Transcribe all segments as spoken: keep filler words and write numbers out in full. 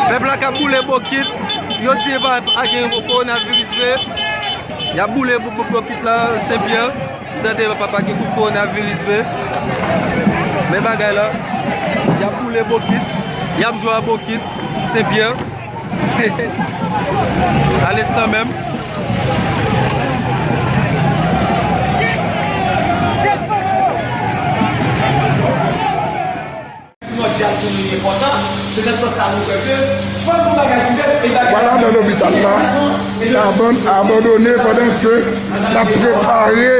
Pèp la k ap boule bokit, yo di pa, pa gen kowonaviris vre. Y ap boule bo-, bo-, bokit la, Senpyè. M tande pa, pa gen kowonaviris vre. Men bagay la, y ap boule bokit, y ap jwe a bokit, Senpyè. Alenstan menm. Primòdyal pou nou li enpòtan, se nan sans sa nou kwè ke fòk yon bagay pou fèt e bagay. Vwala, nan lopital la, kabann abandone pandan ke n ap prepare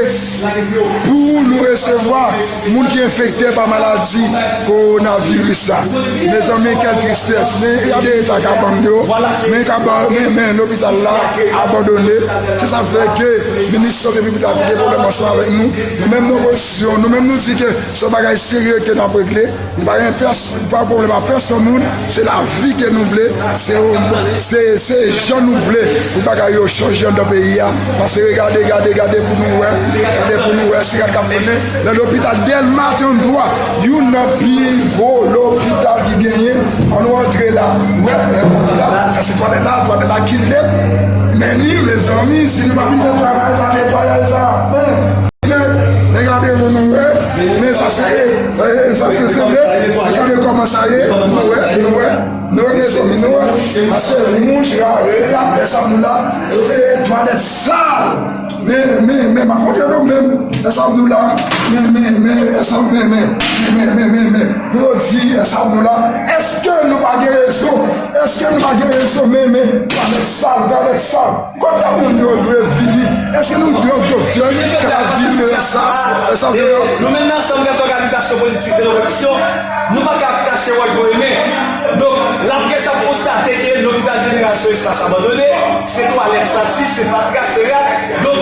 pou nou resevwa moun ki enfekte pa maladi kowonaviris la. Mezanmi, kèl tristès. Men gade eta kabann yo, men kabann, men, men lopital la abandone. Se sa k fè ke minis sante piblik la te gen pwoblèm ansanm avèk nou. Nou menm, nou opozisyon, nou menm, nou di ke se yon bagay serye ke n ap regle. Nou pa gen pès-, pa pwoblèm a pèsonn moun, se lavi ke nou vle, se, se, se jan nou vle pou bagay yo chanje anndan peyi a. Paske gade, gade, gade pou nou wè, gade pou nou wè si rad k ap mennen nan lopital Dèlma trannntwa, youn nan pi gwo lopital ki genyen. Ann nou antre la. Wè, wè, la, sa se twalèt la, twalèt la ki lèd. Men li, mezanmi, si nou pa vin fè travay sa, netwayaj sa, men, men, men gade pou nou wè, men sa se, eh, sa se, se, men gade kòman sa ye, nou wè, nou wè, nou wè, mezanmi, nou wè, sa se mouch, rare, la, sa nou la, eh, twalèt sal. Men, men, men, pa konte nou menm, sa nou la, men, men, men, sa, men, men, men, men, men, men, pou yo di, sa nou la, èske nou pa gen rezon? Èske nou pa gen rezon? Men, men, twalèt sal, twalèt sal. Kote moun yo dwe vini? Èske nou dwe yon doktè ki kapab vini nan sa? Sa vle di nou menm nan ansanm dè òganizasyon politik de lopozisyon, nou pa ka ap kache wòch voye men. Donk, laprès ap konstate ke lopital jeneral se yon espas abandone, se twalèt sati, se fatra, se rat. Donk,